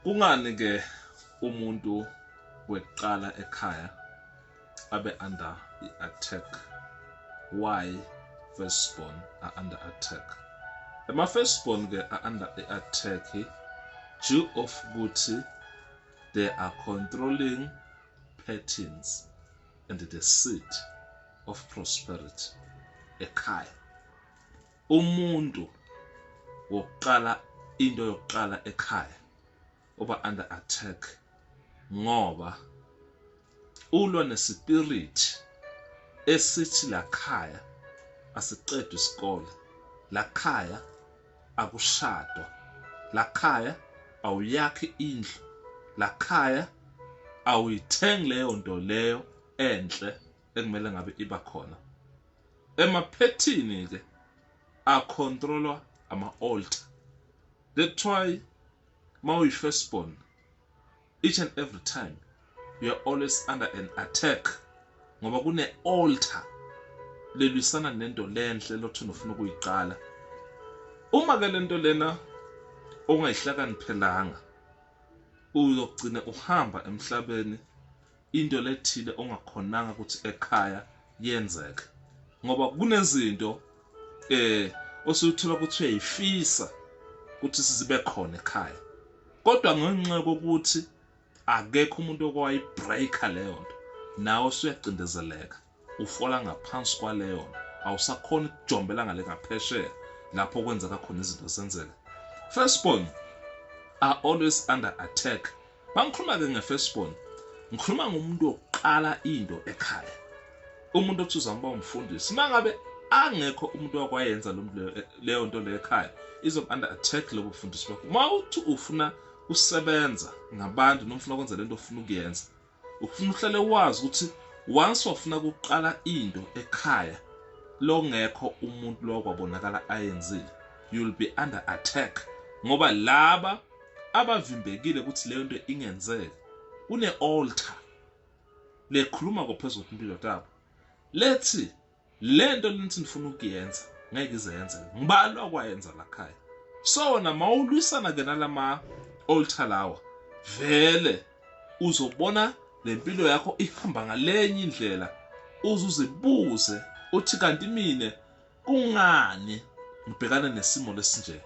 Kungani ke umuntu weqala ekhaya abe under i-attack? Why firstborn are under attack? Ema firstborn ke are under i-attack due of ukuthi they are controlling patterns and the seed of prosperity ekhaya. Umuntu wokuqala, into yokuqala ekhaya, uba under attack ngoba ulwa nespirit esithi lakhaya asiqedwe isikole, lakhaya akushadwa, lakhaya awuyakhi indlu, lakhaya awuyithengi leyo nto leyo enhle ekumele ngabe iba khona. Emaphethini ke acontrolwa ama-altar. That's why mawuyi-firstborn, each and every time you are always under an attack, ngoba kune-altar lelwisana nento lenhle lothi ufuna ukuyiqala. Uma ke lento lena ongayihlakaniphelanga, uzogcina uhamba emhlabeni into lethile ongakhonanga ukuthi ekhaya yenzeke, ngoba kunezinto osuthola ukuthi uyayifisa ukuthi sizibe khona ekhaya, kodwa ngenxa yokuthi akekho umuntu okwayibreaker leyo nto, nawe usuyacindezeleka, ufola ngaphansi kwaleyo nto, awusakhona ukujombela ngale ngaphesheya lapho kwenzeka khona izinto zenzeka. Firstborn are always under attack. Bangikhuluma ke nge-firstborn, ngikhuluma ngomuntu wokuqala into ekhaya, umuntu othi uzama uba umfundisi. Mangabe angekho umuntu wakwayenza lo muntu leyo nto leyo ekhaya, izoba under attack lobo bufundisi bakho. Uma uthi ufuna usebenza ngabantu noma ufuna ukwenza lento ofuna ukuyenza, ufuna uhlale wazi ukuthi once wafuna ukuqala into ekhaya longekho umuntu lo kwabonakala ayenzile, you will be under attack, ngoba laba abavimbekile ukuthi leyo nto ingenzeki, kune altar lekhuluma kophezulu impilo tabo, lethi lento lenithi nifuna ukuyenza ngeke ize yenzeke, ngibani wakwayenza la khaya. So wena mawulwisana ke nalama altar lawa, vele uzobona lempilo yakho ihamba ngalenye indlela, uze uzibuze uthi, "Kanti mine kungani ngibhekana nesimo lesinje?"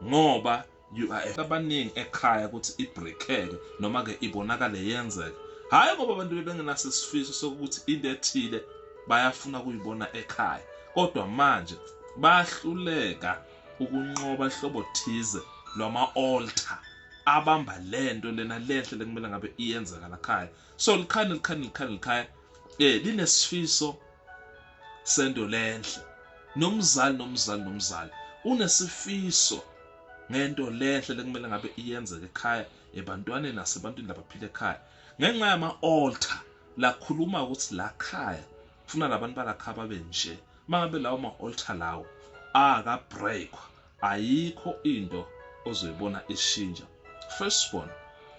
Ngoba you are abaningi ekhaya ukuthi ibreakeke noma ke ibonakale yenzeke, hayi ngoba abantu bebengenaso isifiso sokuthi into ethile bayafuna kuyibona ekhaya, kodwa manje bayahluleka ukunqoba ihlobo thize lwama-altar abamba lento lena lenhle lekumele ngabe iyenzeka lakhaya. So likhaya nelikhaya nelikhaya nelikhaya linesifiso sento lenhle, nomzali nomzali nomzali unesifiso ngento lenhle lekumele ngabe iyenzeka ekhaya, ebantwaneni nasebantwini labaphila ekhaya. Ngenxa yama-altar lakhuluma ukuthi la khaya kufuna labantu balakhaya babe nje, mangabe lawo ma-altar lawo akabreakwa, ayikho into ozoyibona ishintsha. Firstborn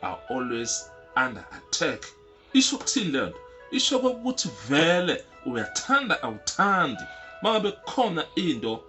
are always under attack. Isho ukuthini leyo nto? Isho ukuthi vele uyathanda awuthandi, mangabe kukhona into.